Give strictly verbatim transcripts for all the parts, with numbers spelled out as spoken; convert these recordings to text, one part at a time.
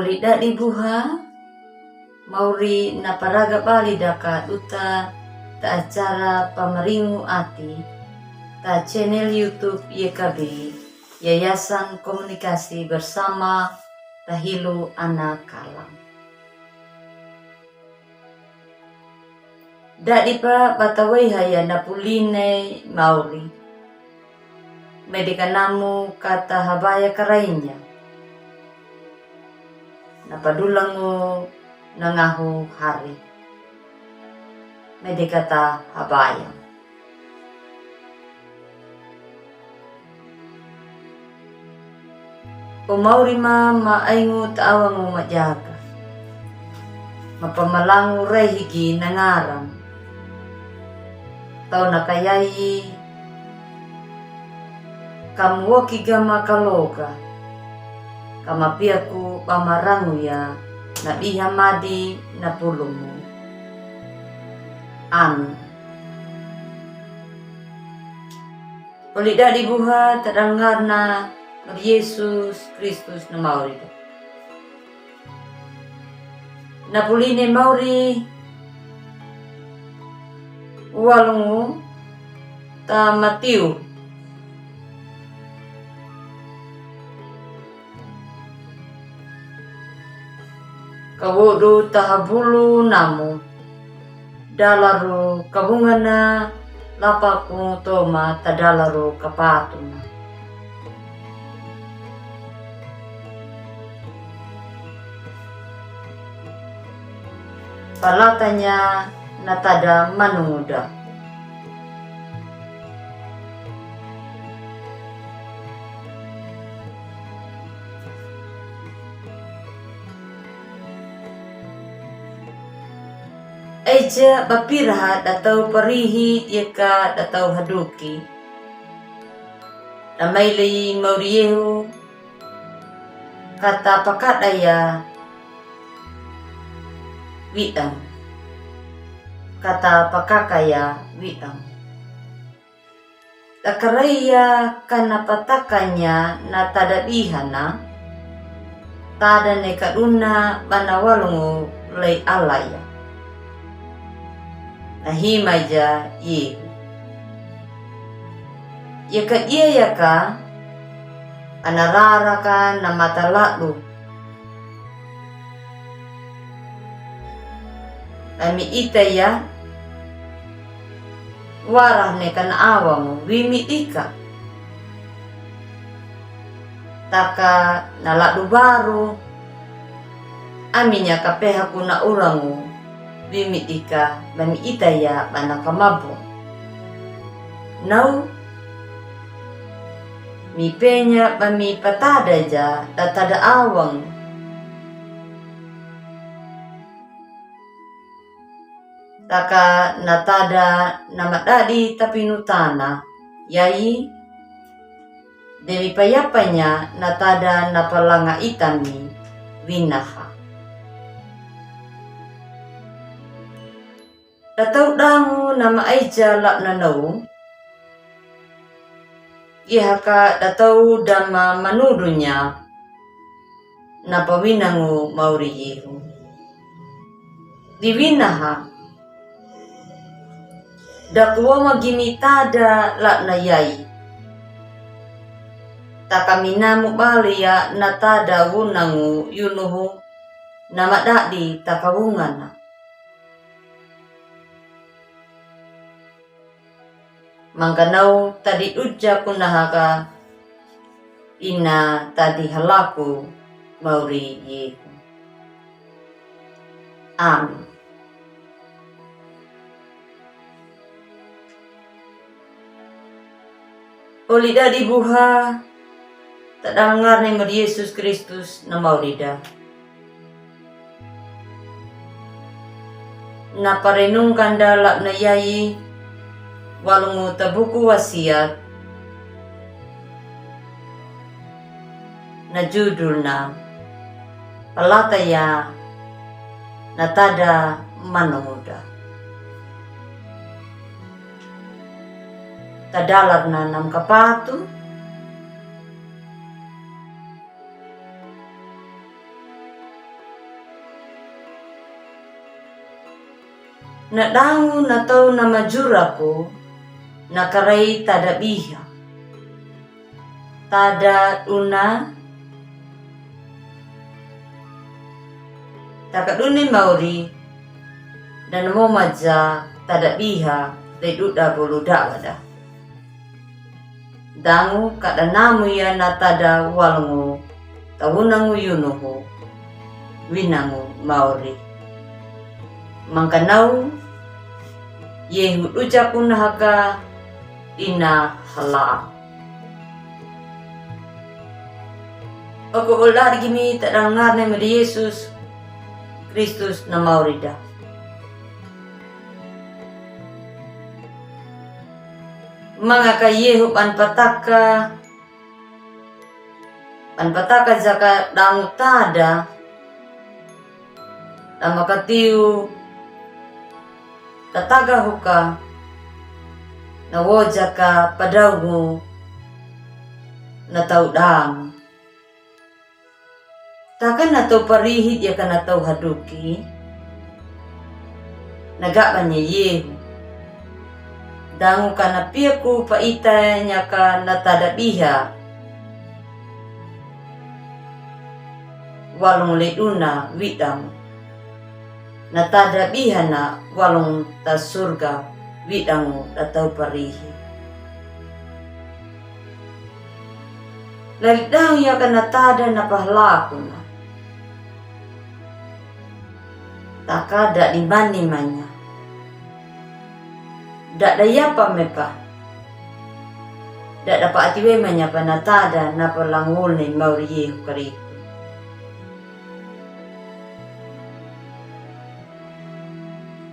Ri dadi buha, mauri na paraga bali daka duta ta acara Pamaringu Ati, ta channel YouTube Y K B, Yayasan Komunikasi Bersama Tahilu Ana Kalang. Dadi pa bata waiha ya na puline mauri. Mede ka namu kata habaya karainya. Na padulangu na ngahu hari. Mede kata habaya. O mauri ma, ma aingu ta awangu majaga. Ma pamalangu raihi gi na ngaram. Tau na kayai, ka muwoki ga ma kaloga. Ka mapiaku ba marangu ya, na biha madi na pulumu. Amin. Oli dadi buha ta dalngarna mar Yesus Kristus na mauri da. Na puline mauri walungu ta Matiu. Kawodu ta habulu namu. Dalaru kabungana lapaku toma ta dalaru kapatuna. Palatanya na tada manunguda. Eja bapiraha datau parihi yeka datau haduki. Damailei mauri yehu. Kata pakadaya wi'dang. Kata pakakaya wi'dang. Dakaraiya kana patakanya na tada bihana. Tada ne kaduna bana walungu lei alaya. Na hima ja yehu. Yaka dia yaka ana raraka na mata ladu. Ami ita ya warah ne kana awamu wimi dika. Taka na ladu baru. Ami nya kapehaku na urangu wimi dika bami ita ya bana kamabu. Nau mi penya bami patada ja datada awang. Taka na tada na madadi tapinutana yai. Demi payapanya na tada na palanga itami winaha. Datau dangu na maija la na nau. Yahaka datau dama manudunya. Na pawinangu mauri yehu. Di winaha. Dakuwa magimi tada la na yai. Taka minamu baliya na tada wunangu yunuhu. Na madadi taka wungana. Mangkanau tadi duja kunahaka ina tadi halaku mauri yehu. Amin. Oli dadi buha ta dalngarne mar Yesus Kristus na mauri da. Na parenungkan da la na yai walungu ta buku wasiat. Na judulna palataya na tada manunguda. Ta dalarna nam kapatu. Na dangu na tau na majurako na karai tada biha. Tada duna taka duni mauri, dana momaja tada biha dai duda bolu dawada. Dangu kada namu ya na tada walongu tawunangu yunuhu winangu mauri. Mangkanau yehu dujaku na haka ina hala. Oko ola digimi tadangarne medi Yesus Kristus na maurida. Mangaka yehu ban pataka, ban pataka jaka dangu tada, dama katiu tataga huka, na wo jaka padaungu na tau dangu. Taka na tau parihi dia ka na tau haduki. Na gabanya yehu. Dangu ka na piaku paita nya ka na tada biha. Walong le duna widangu. Na tada biha na walong ta surga widangu da tau parihi. Lali dangu ya ka na tada na pahalakuna. Taka da di mani manya. Da da yapa mepa. Da da pa atiwe manya pa na tada na palangul ni mauri yehu kariku.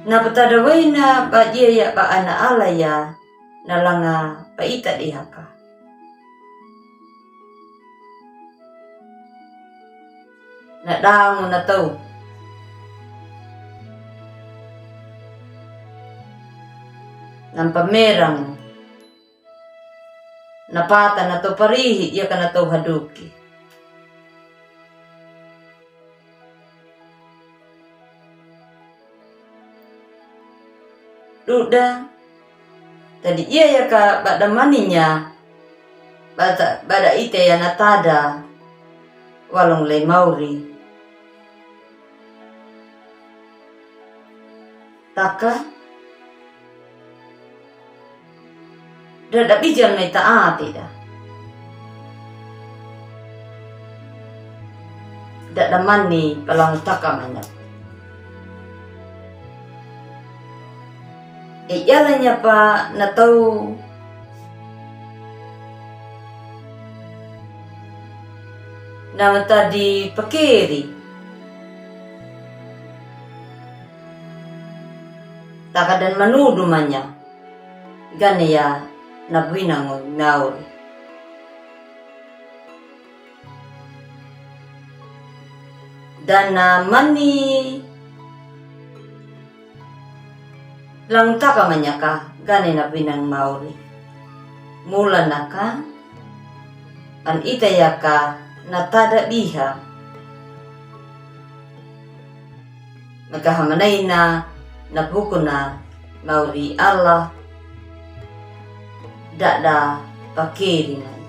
Na patada waina ba dia ya ba ana ala ya na langa paita dihaka. Na dangu na tau. Na pamerang. Na pata na tau parihi dia ka na tau haduki. Duda. Tadi ia ya ka bada maninya. Bada, bada ite ya na tada. Walong le mauri. Taka. Da da bijal mai taati da. Da da mani palang taka manya. E yala nya pa na tau na tadi pakeri. Taka dan manudu manya. Gane ya na bwinangu mauri. Dana mani langtaka manyaka gane na bwinangu mauri. Mula naka an ita yaka na tada biha. Maka hamanaina na bukuna mauri Allah. Dada pakeri nai.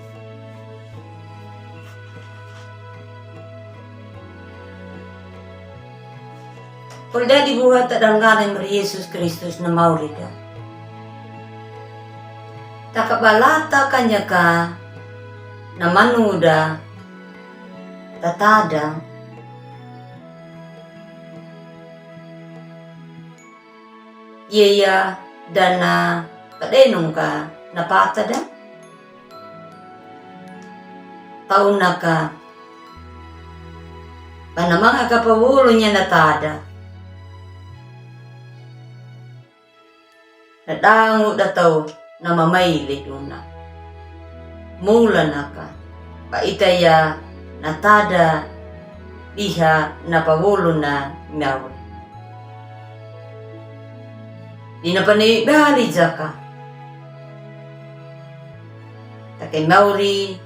Kol dadi buha tadangane mari Yesus Kristus na mauri da. Taka balata kanyaka na manuda tatada. Yeya dana padenungka na patada. Paunaka. Panamangaka pawolonya na tada. Na dangu da tau na mamaile duna. Mula naka. Ba ita ya na tada biha na pawolo na mauri. Dina panei bali jaka. Take mauri.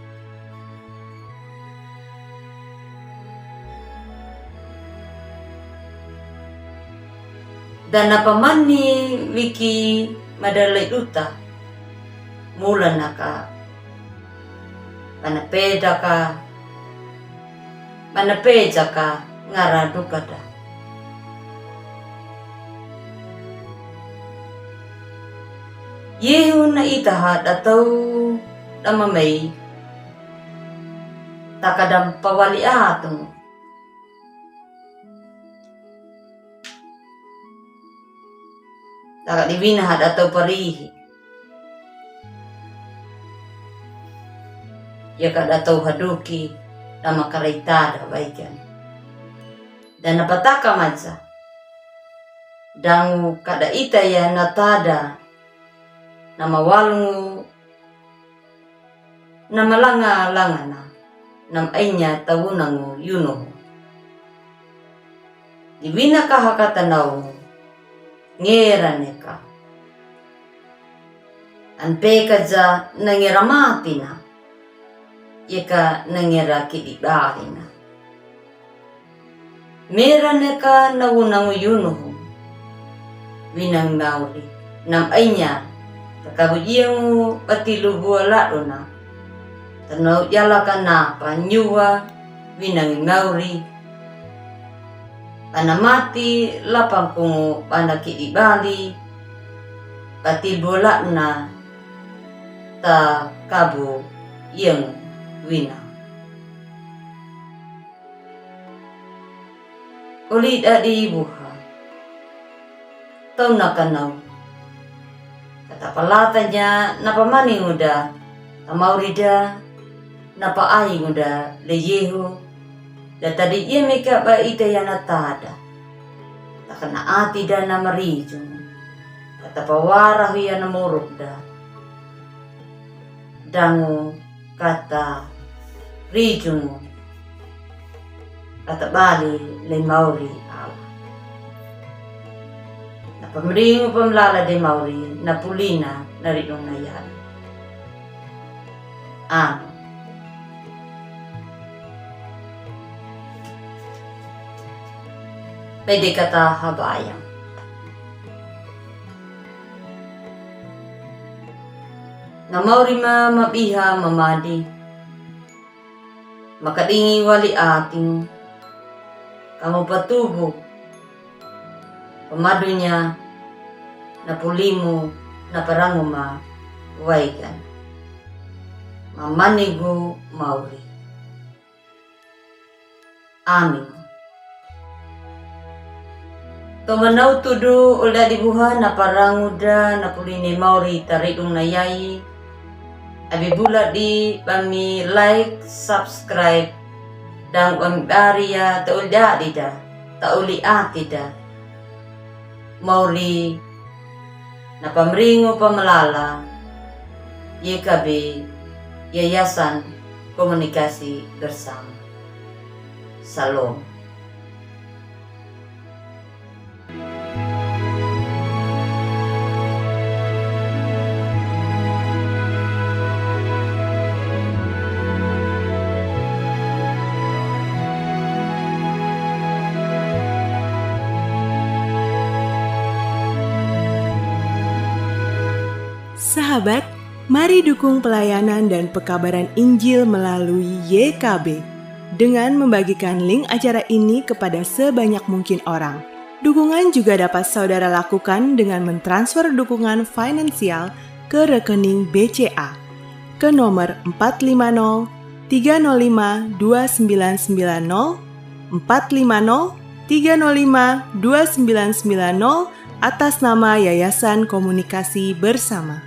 Da na pamani wiki madalai duta, mulana ka, mana peda ka, mana peja ka ngara duka da. Yehu na ita ha da tau da mamai, ta ka da pawali atu. Ta ka di wina ha da tau parihi. Ya ka da tau haduki da makaraita da waigan. Da na pataka maja. Dangu ka da ita ya na tada. Na mawalungu na malanga-langana, na m'ainya tawunangu yunuhu. Di wina ka hakata nau, ngera neka. An peka ja na ngera matina, yeka na ngera kidi barina. Mera neka na wunangu yunuhu. Winang mauri. Na m'ainya. Takabu iyangu bati lubu aladuna. Tanau yala ka na panyuwa winang mauri. Ana mati lapangkungu bana kidi bali. Bati lubu aladuna. Takabu iyangu wina. Oli dadi buha. Tau na kanau. Kata palatanya na pamani nguda. Tamauri da. Na paai nguda le yehu. Da tadi iya meka ba ita ya na tada. Takana ati da na marijung. Kata pawara huya na moruk da. Dangu kata rijung kata bali le mauri ala. Na pamringu pamlala de mauri na pulina na ridung na yali. Amin. Pede kata habayang. Na mauri ma mabiha mamadi. Makadingi wali ating. Kamu patubu. Pamadunya na pulimu na parangu ma waigan. Mamanigu mauri. Amin. Tomanau tudu oli dadi buha na parangu da na puline mauri taridung na yai. Abi bula di bami like, subscribe, dan bami bari ya ta oli dadi da, ta oli ati da. Mauri na pamringu pamalala, Y K B, Yayasan Komunikasi Bersama. Salom. Sahabat, mari dukung pelayanan dan pekabaran Injil melalui Y K B dengan membagikan link acara ini kepada sebanyak mungkin orang. Dukungan juga dapat saudara lakukan dengan mentransfer dukungan finansial ke rekening B C A ke nomor empat lima nol tiga nol lima dua sembilan sembilan nol, empat lima nol tiga nol lima dua sembilan sembilan nol, atas nama Yayasan Komunikasi Bersama.